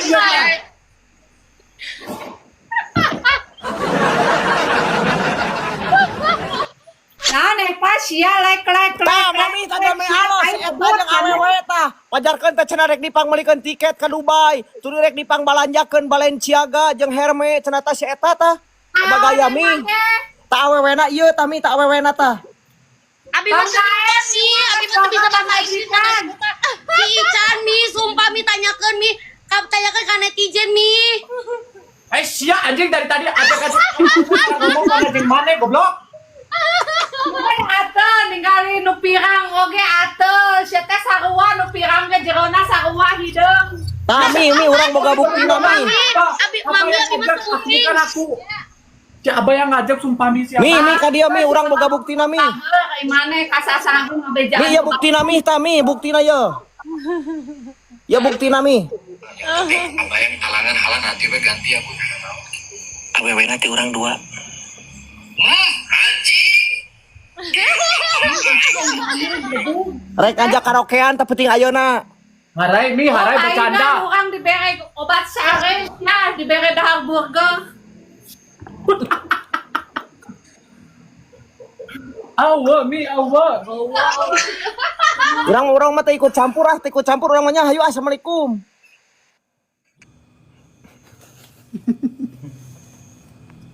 Iya mah. Nah, nepa sia like like like. Tah, mami tadi me alo si eta jeung awewe tah. Wajarkeun teh cenah rek dipangmeulikeun tiket ka Dubai, tuluy rek dipangbalanjakeun Balenciaga jeung Hermes cenah tah si eta tah. Loba gaya mi. Tah awewena ieu tah mi, tah awewena tah. Abi mah teu bisa mi, abi mah teu bisa bahasa Inggris. Si Ican mi, sumpah mi tanyakeun mi, tanyakeun ka netizen mi. Eh sia anjing dari tadi ada kasih ngomong mana jeung mana goblok. Ate ningali nu pirang oge ate sia teh sarua nu pirang ge jerona sarua hideung. Tah mi, mi urang boga buktina mi. Abi, Apa mami, yang abi mah ngajak? teu Aku bukan aku. Si Abah yang ngajak sumpah mi siapa? Mi, mi ka dieu mi urang boga buktina mi. Heuh imane kasasaru ngabejaan. Mi ieu buktina mi tah mi, buktina ye. Ya buktina mi. Apa yang halangan halang nanti we ganti aku. Awewe nanti orang dua. Anjing. Rek ngajak karaokean teh penting ayeuna. Harai mi, harai bercanda. Urang dibere obat sare sia dibere dahar burger. Awa mi, awa. Urang urang mah teh ikut campur ah, teh ikut campur urang mah nya hayu assalamualaikum.